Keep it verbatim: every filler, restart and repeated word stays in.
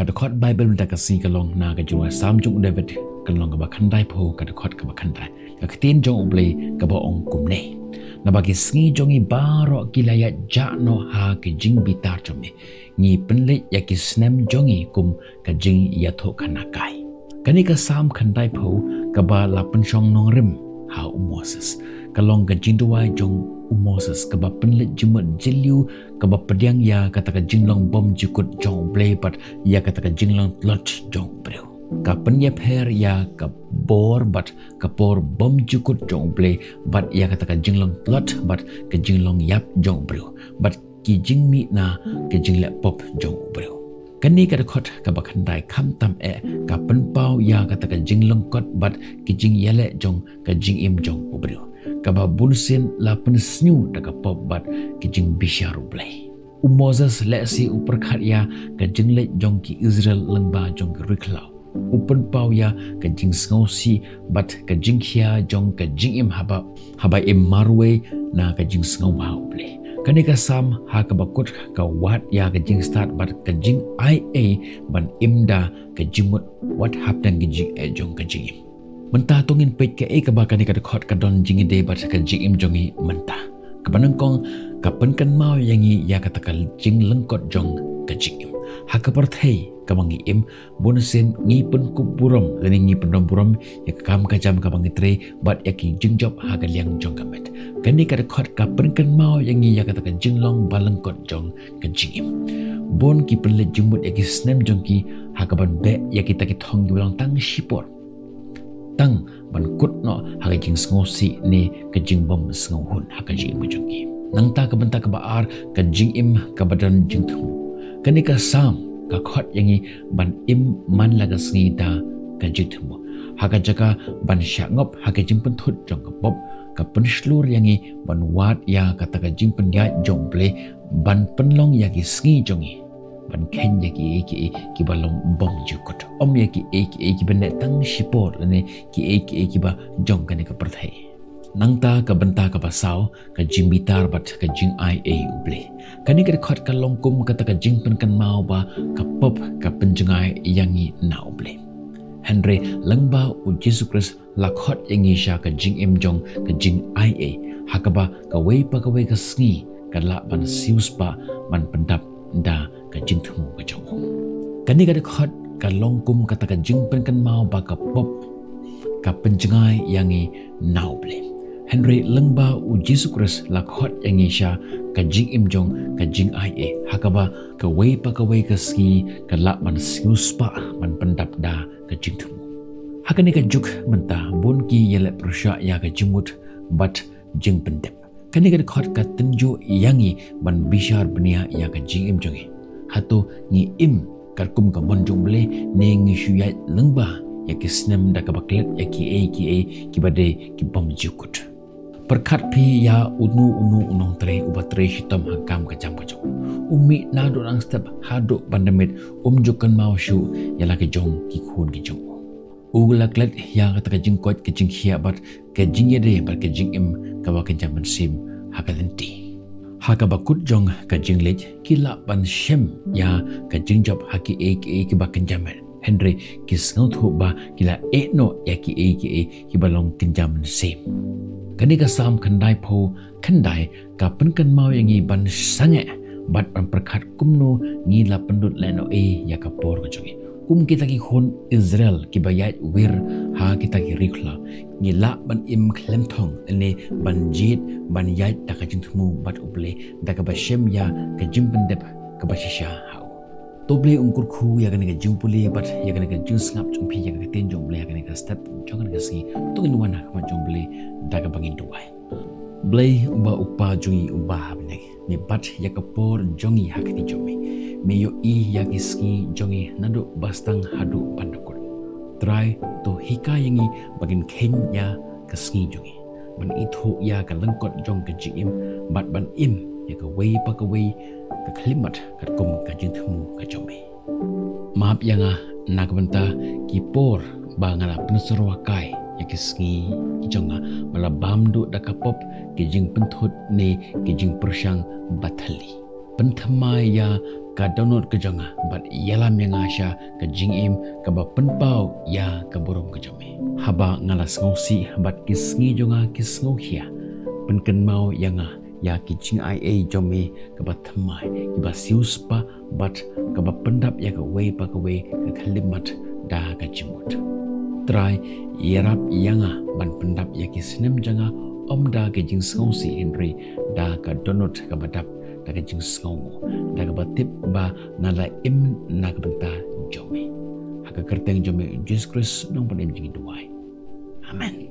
Dkhot Baibl mynta ka sngi ka long na ka jingduwai Salm jong u David, ka lynnong kaba khyndai phew, ka dkhot kaba khyndai. Ka ktien jong U Blei kaba ong kumne: Naba ki sngi jong ngi baroh ki la ïaid jah noh ha ki jingbitar jong me. Ngi pynleit ïa ki snem jong ngi kum ka jingïathuhkhana kai. Kane ka Salm khyndai phew kaba la pynshong nongrim ha u Moses, ka long ka jingduwai jong u Moses kaba pynleit jingmut jylliew, kaba pdiang ïa kata ka jinglong bymjukut jong U Blei bad ïa kata ka jinglong tlot jong u briew. Ka pynïapher ïa ka bor bad ka por bymjukut jong U Blei bad ïa kata ka jinglong tlot bad ka jinglong ïap jong u briew bad ki jingmih na ka jingleh pop jong u briew. Kane ka dkhot kaba khyndai khamtam eh ka pynpaw ïa kata ka jinglyngkot bad ki jingïaleh jong ka jingim jong u briew, kaba bunsien la pynsniew da ka pop bad ki jingbishar U Blei. U Moses lehse u pyrkhat ïa ka jingleit jong ki Israel lyngba jong ki ri khlaw. U pynpaw ïa ka jingsngewsih bad ka jingkhia jong ka jingim haba, haba im marwei na ka jingsngewbha U Blei. Kane ka Salm ha kaba kut ka wad ïa ka jingstad bad ka jingai ei ban im da ka jingmut wat hapdeng ka jingeh jong ka jingim. Mynta to ngin peit kaei kaba kane ka dkhot ka don jingïadei bad ka jingim jong ngi mynta. Kaba nyngkong, ka pynkynmaw ïa ngi ïa kata ka jinglyngkot jong ka jingim. Ha ka pyrthei kaba ngi im, bunsien ngi pynkup burom lane ngi pyndon burom ïa ka kam ka jam kaba ngi trei bad ïa ki jingjop ha ka liang jong ka met. Kane ka dkhot ka pynkynmaw ïa ngi ïa kata ka jinglong balyngkot jong ka jingim. Bun ki pynleit jingmut ïa ki snem jong ki ha kaban beh ïa kita ki thong kiba long tang shipor, tang ban kut noh ha ka jingsngewsih ne ka jingbymsngewhun ha ka jingim jong ki. Nangta ka bynta kaba ar, ka jingim kaba don jingthmu. Kane ka Salm ka khot ïa ngi ban im man la ka sngi da ka jingthmu. Ha ka jaka ban shah ngop ha ka jingpynthut jong ka pop, ka pynshlur ïa ngi ban wad ïa kata ka jingpynïaid jong U Blei ban pynlong ïa ki sngi jong ngi ban kheiñ ïa kiei kiei kiba long bymjukut, ym ïa kiei kiei kiba neh tang shipor lane kiei kiei kiba jong kane ka pyrthei. Nangta ka bynta kaba saw, ka jingbitar bad ka jingai ei U Blei. Kane ka dkhot ka long kum kata ka jingpynkynmaw ba ka pop ka pynjngai ïa ngi na U Blei. Hynrei lyngba U Jisu Khrist la khot ïa ngi sha ka jingim jong ka jingai ei, ha kaba kawei pa kawei ka sngi ka lah ban siewspah ban pyndap da ka jingthmu ka jong u. Kane ka dkhot ka long kum kata ka jingpynkynmaw ba ka pop ka pynjngai ïa ngi na U Blei. Hynrei lyngba U Jisu Khrist la khot ïa ngi sha ka jingim jong ka jingai ei, ha kaba kawei pa kawei ka sngi ka lah ban siewspah ban pyndap da ka jingthmu. Ha kane ka juk mynta bun ki ïaleh pyrshah ïa ka jingmut bad jingpyndep. Kane ka dkhot ka tynjuh ïa ngi ban bishar bniah ïa ka jingim jong ngi. Hato ngi im katkum ka mon jong U Blei ne ngi shu ïaid lyngba ïa ki snem da kaba klet ïa kiei kiei kiba dei ki bymjukut. Pyrkhat phi ïa uno uno u nongtrei uba trei shitom ha ka kam ka jam ka jong u. U mih naduh nang step haduh ban da miet, um ju kynmaw shuh ïa la ki jong ki khun ki jong u. U la klet ïa kata ka jingkoit ka jingkhiah bad ka jingïadei bad ka jingim kaba kynja mynsiem ha ka lynti. Ha kaba kut jong ka jingleit ki lah ban shem ïa ka jingjop ha kiei kiei kiba kynja met. Hynrei ki sngewthuh ba ki la eh noh ïa kiei kiei kiba long kynja mynsiem. Kane ka Salm khyndai phew khyndai ka pynkynmaw ïa ngi ban sangeh bad ban pyrkhat kumno ngi la pynlut lehnohei ïa ka por ka jong ngi. Kum kita ki khun Israel kiba ïaid wir ha kita ki ri khlaw, ngi lah ban im khlem thong ne ban jied ban ïaid da ka jingthmu bad U Blei da kaba shem ïa ka jingpyndep kaba shisha ha u. To U Blei un kyrkhu ïa kane ka jingpule bad ïa kane ka jingsngap jong phi ïa ka ktien jong U Blei ha kane ka step jong kane ka sngi. To ngin wan ha khmat jong U Blei da kaba ngin duwai. Blei uba u Kpa jong ngi uba ha bneng, me bat ïa ka por jong ngi ha kti jong me. Me ïohi ïa ki sngi jong ngi naduh ba sdang haduh ban da kut. Trai, to hikai ïa ngi ba ngin kheiñ ïa ka sngi jong ngi, ban ithuh ïa ka lyngkot jong ka jingim bad ban im ïa kawei pa kawei ka khyllipmat katkum ka jingthmu ka jong me. Map ïa nga na ka bynta ki por ba nga la pynsyrwa kai ïa ki sngi ki jong nga, ba la bam duh da ka pop, ki jingpynthut ne ki jingpyrshang ba thylli. Pynthymmai ïa ka dohnud ka jong nga bad ïalam ïa nga sha ka jingim kaba pynpaw ïa ka burom ka jong me. Haba nga la sngewsih bad ki sngi jong nga ki sngewkhia, pynkynmaw ïa nga ïa ki jingai ei jong me kaba thymmai, kiba siewspah bad kaba pyndap ïa kawei pa kawei ka khyllipmat da ka jingmut. Trai, ïarap ïa nga ban pyndap ïa ki snem jong nga ym da ka jingsngewsih hynrei da ka dohnud kaba dap da ka jingsngewnguh, da kaba tip ba nga la im na ka bynta jong me. Ha ka kyrteng jong me Jisu Khrist, Nongpynim jong ngi, ngi duwai. Amen.